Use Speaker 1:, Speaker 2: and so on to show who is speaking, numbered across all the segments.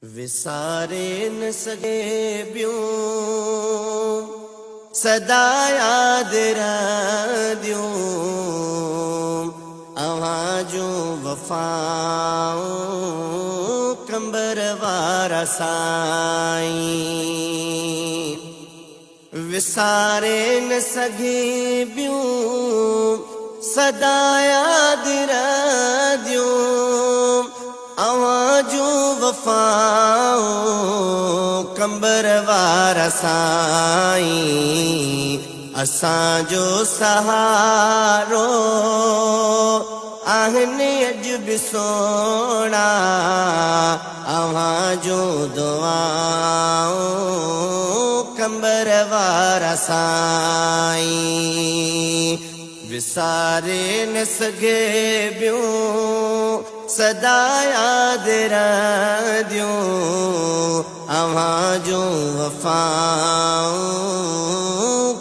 Speaker 1: وساري نه سگهي ٻيون، سدا ياد رهنديون اوهان جون وفائون قمبر وارا سائين. وساري نه سگهي ٻيون، سدا ياد رهنديون اوهان جون وفائون قمبر وارا سائين. اسان جو سهارو آهن اڄ به سهڻا اوهان جون دعائون قمبر وارا سائين. وساري نه سگهي ٻيون، سدا ياد رهنديون اوهان جون وفائون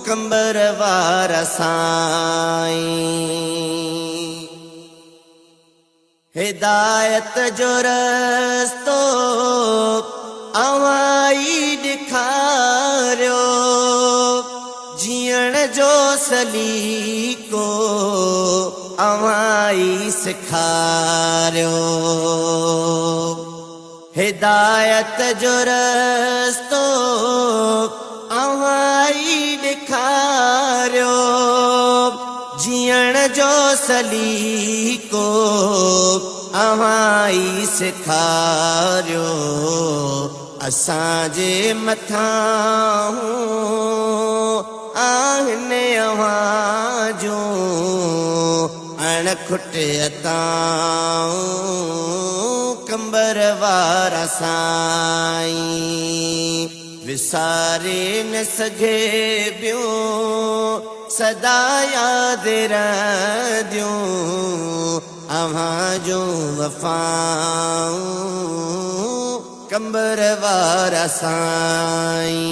Speaker 1: قمبر وارا سائين. هدايت جو رستو اوهان ئي ڏيکاريو، جيئڻ جو سليقو اوهان ئي سيکاريو. هدايت جو رستو اوهان ئي ڏيکاريو، جيئڻ جو سليقو اوهان ئي سيکاريو. اسان جي مٿان آهن اوهان جون اڻ کٽ عطائون قمبر وارا سائين. وساري نه سگهي ٻيون، سدا ياد رهنديون اوهان جون وفائون قمبر وارا سائين.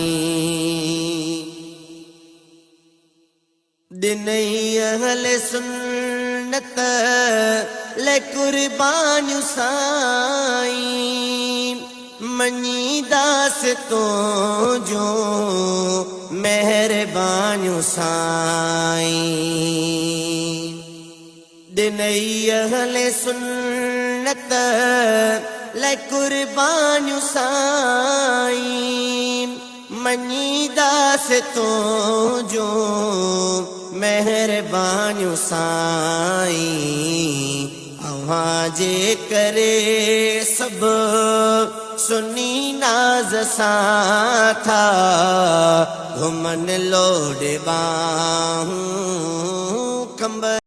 Speaker 1: ڏنئي اهل سنت لئه قربانيون سائين، مڃينداس تنهنجون مهربانيون سائين. ڏنئي اهل سنت لئه قربانيون سائين، مڃينداس تنهنجون مهربانيون سائين. اوهان جي ڪري سڀ سني ناز سان ٿا گهمن لوڏي ٻانهون قمبر.